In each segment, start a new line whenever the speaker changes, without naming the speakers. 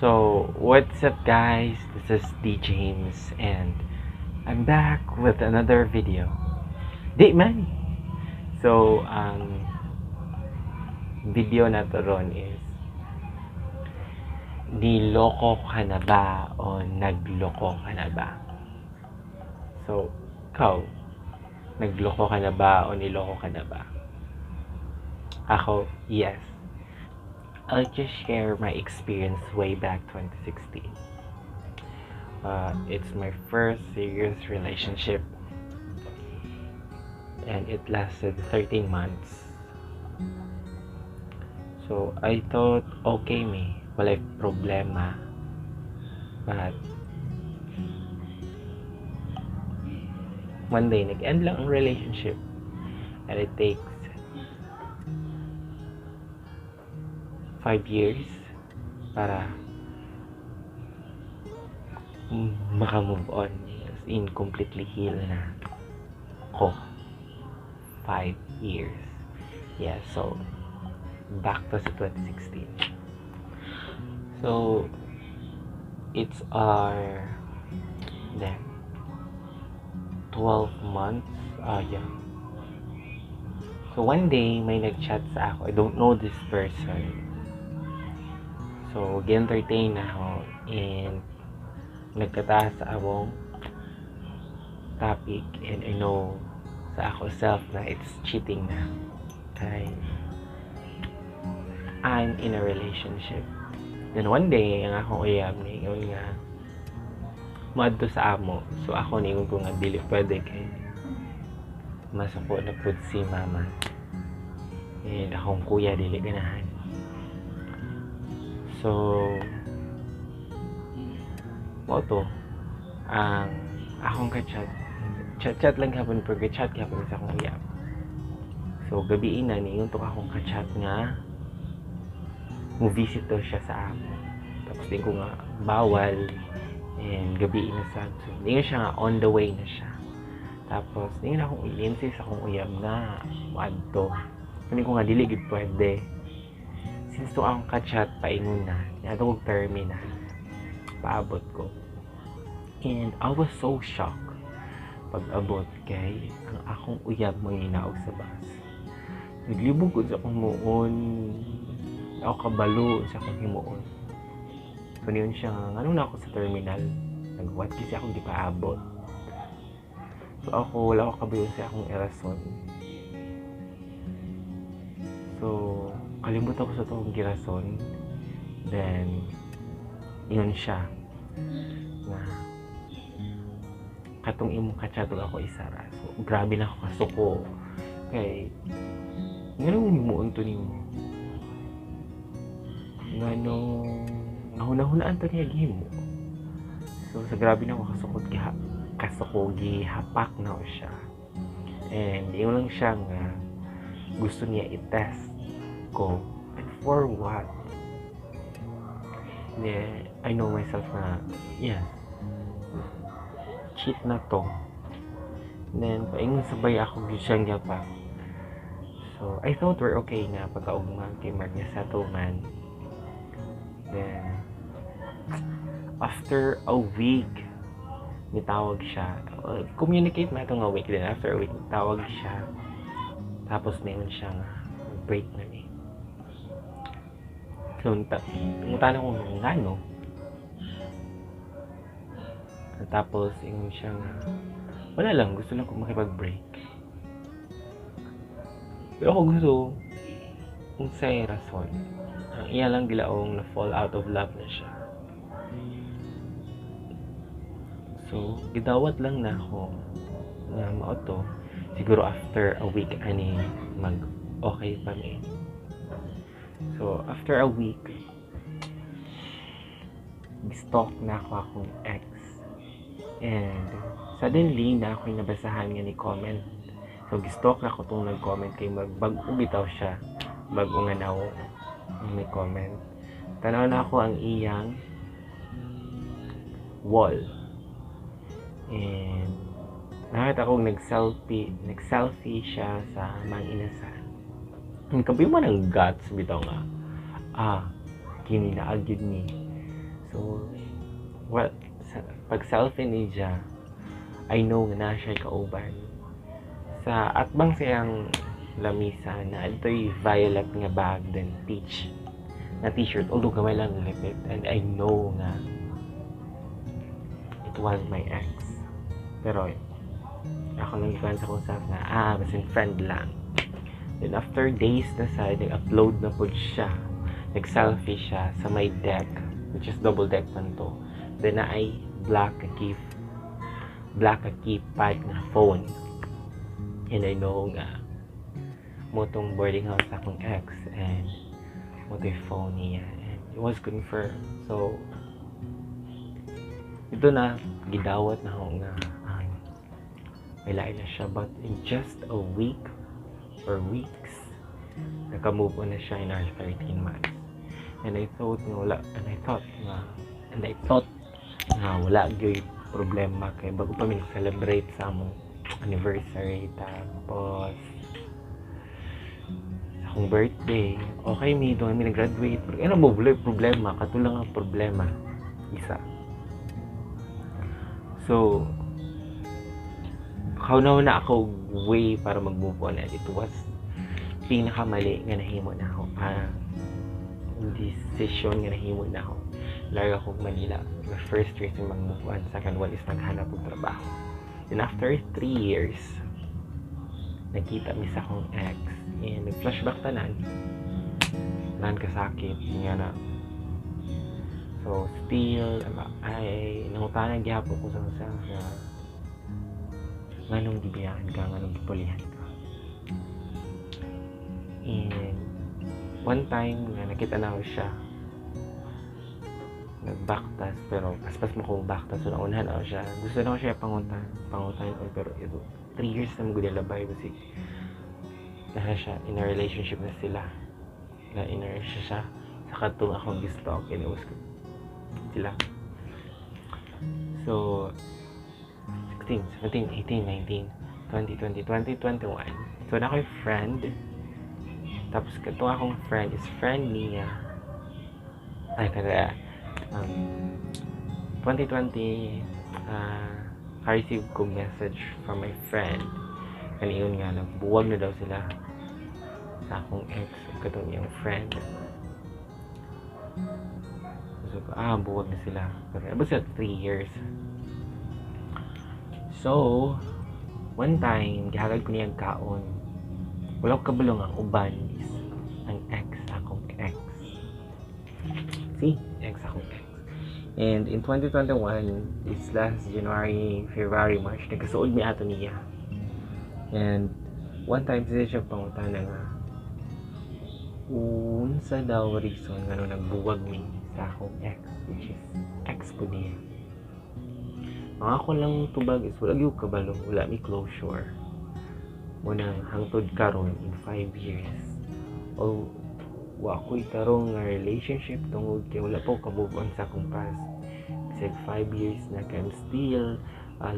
So, what's up, guys? This is D James and I'm back with another video. Di man! So, ang video na to ron is niloko ka na ba o nagloko ka na ba? So, ikaw, nagloko ka na ba o niloko ka na ba? Ako, yes. I'll just share my experience way back 2016. It's my first serious relationship and it lasted 13 months. So, I thought okay mi, walay problema. But one day, nag-end lang ang relationship and it takes 5 years para maka-move on. As in, completely heal na ko. 5 years. Yeah, so, back to sa 2016. So, it's our, then, 12 months. Yeah. So, one day, may nag-chat sa ako. I don't know this person. So, gi-entertain na ako and nagkataas sa among topic and I know sa ako self na it's cheating na. Kay I'm in a relationship. Then one day, ang akong uyab niingon nga moadto sa amo. So ako niingon ko nga dili pwede kay masuko na pud si mama. And akong kuya dili ganahan. So, mao to ang akong ka-chat. Chat-chat lang gihapon, pero chat gihapon sa akong uyab. So, gabi na, niingon to akong ka-chat nga mo-visit daw siya sa amo. Tapos din ko nga bawal and gabi na sad. So, niingon siya nga on the way na siya. Tapos, niingon akong i-insist akong uyab nga moadto. Niingon ko nga dili gid pwede. Since to akong ka-chat, paingon na. Niadto kog terminal. Paabot ko. And I was so shocked pag-abot kay ang akong uyab mo hinaog sa bus. Naglibog ko sa akong muon. Ako kabalo sa akong himuon. So niyon siya nga, nganong na ako sa terminal? Nagwat kasi akong gipaabot. So ako, wala ako kabalo sa akong irason. So, kalimot ako sa toong girason. Then, yun siya. Na, katong imong kachat ako isara. So, grabe na ako kasuko. Kay, nganong himuon to nimo? Nganong, nahuna-hunaan to niya gihimo. So, sa grabe na ako kasukot, kasuko, gihapak na ako siya. And, yun lang siya nga, gusto niya i-test ko. And for what? Yeah, I know myself na, yes, cheat na to. Then, paingon sabay ako siyang gapa. So, I thought we're okay na pagkaugma kay Mark niya settlement. Then, after a week, nitawag siya. Communicate na ito nga week. Then, after a week, nitawag siya. Tapos, ngayon siya nga, break na ni. So, ngunta na ko nga, no? Tapos, ingon siya nga, wala lang, gusto lang ko makipag-break. Pero ako gusto, kung sa rason, ang iya lang gilaong na fall out of love na siya. So, gidawat lang na ako na mao to. Siguro after a week, ani, mag-okay pa mi. So, after a week, stalk na ako akong ex. And, suddenly, na ako'y nabasahan nga ni comment. So, gistalk na ako itong nag-comment kay magbag-o bitaw siya. Bag-o nga naw may comment. Tanaw na ako ang iyang wall. And, nakita akong nag-selfie siya sa Mang Inasal. Ang kabi mo ng guts bitaw nga. Kini na agad ni. So, well, sa, pag selfie niya, I know nga na siya kauban. Sa atbang siyang lamisa na ito'y violet nga bag, then peach na t-shirt, although gamay lang nalipit, and I know nga it was my ex. Pero ako lang ikuan sa akong self nga, ah, basin friend lang. Then after days na sa, nag-upload na po siya. Nag-selfie siya sa my deck, which is double deck man to. Then na ay black a keypad na phone. And I know nga mao tong boarding house akong ex and mao to'y phone niya. And it was confirmed. So, ito na, gidawat na ako nga ay, may lain na siya. But in just a week or weeks, naka-move on na siya in our 13 months. And I thought nga wala gyud problema kay bago pa mi celebrate sa among anniversary, tapos sa akong birthday, okay mi doon mi nag-graduate. Pero ano mo, wala problema, katulang ang problema isa. So kaunaw na ako way para mag-move on, and it was pinakamali nga nahimo na ako, decision nga nahimo na ako. Larga ako Manila. My first reason mag-move on. Second one is naghanap og trabaho. Then after 3 years, nakita mi sa akong ex and nag-flashback tanan. Tanan kasakit. Nga na. So, still, ay, nangutana gihapon ko sa self na nganong gibiyaan ka, nganong gipulihan ka. And one time nga nakita na ako siya nagbaktas, pero paspas mo kong baktas, so naunhan ako siya, gusto na ko siya pangutan, pero ito 3 years na mo gud labay, kasi na siya in a relationship na sila, na in a relationship siya sa katong akong gi-stalk, and it was sila. So 16, 17, 18, 19, 20, 20, 20, 21. So na ako'y friend, tapos katong akong friend is friend niya. Ay, kada 2020, ka-receive ko message from my friend. Kaniyon nga, nagbuwag na daw sila sa akong ex ug katong iyang friend. So, ah, buwag na sila. Pero abot sila 3 years. So, one time, gihagad ko niyang kaon. Wala ko kabalo ang uban is ang ex akong ex. See? Ex akong ex. And in 2021, this last January, February, March, nagkasuod mi ato niya. And one time siya siya pangutana nga unsa daw reason nga nung nagbuwag mi sa akong ex, which is ex ko niya. Ang ako lang tubag is wala gyud kabalo, wala mi closure. Munang hangtod karon in 5 years. O wa ko'y tarong nga relationship tungod kay wala pa ko ka-move on sa akong past. Kasi 5 years na kay I'm still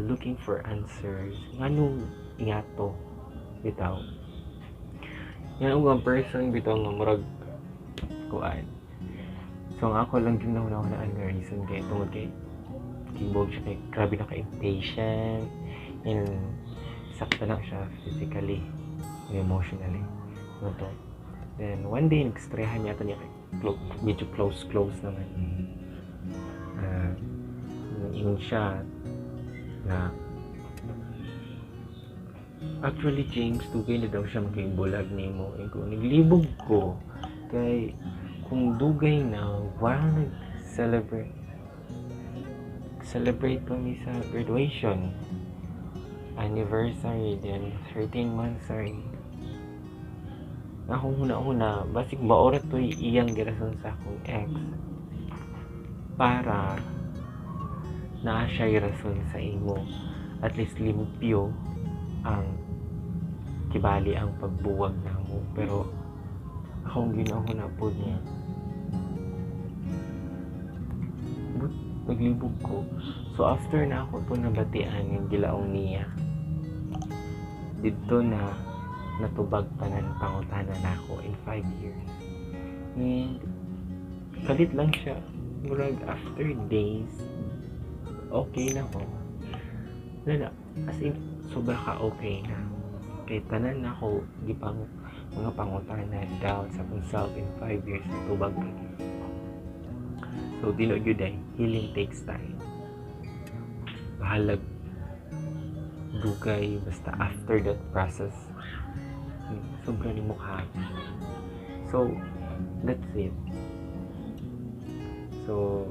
looking for answers. Nganong ingato bitaw. Yan ang person bitaw nga murag kuan. So ang ako lang yung nahuna-hunaan nga reason kay tungod kay kibog siya, kay grabe na ka-impatient and sakta na siya physically and emotionally. Ano to? Then one day nag-istoryahan niya ito niya kay medyo close close naman. Ingon siya na actually, James, dugay na daw siya makibulag nimo. Eh, kung naglibog ko kay kung dugay na while nag-celebrate celebrate pa mi sa graduation anniversary, then 13 months, sorry. Akong huna-huna, basig maura to'y iyang girason sa akong ex para naa siya rason sa imo, at least limpyo ang kibali ang pagbuwag namo. Pero akong ginahuna pod niya, but naglibog ko. So after na ako to nabatian yung gilaong niya didto na natubag tanan pangutana nako in 5 years, and kalit lang siya. Murag after days, okay na ko. Wala, as in, sobra ka okay na. Kay tanan na ako, di pang mga pangutana down sa akong self in 5 years na tubag ka. So, tinuod gyud ay, healing takes time. Bahalag dugay, basta after that process, sobra ni mo happy. So, that's it. So,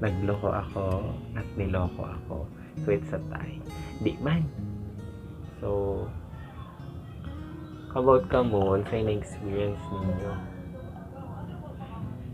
nagloko ako at niloko ako. So, it's a tie. Di man. So, about ka mo, sa na-experience ninyo?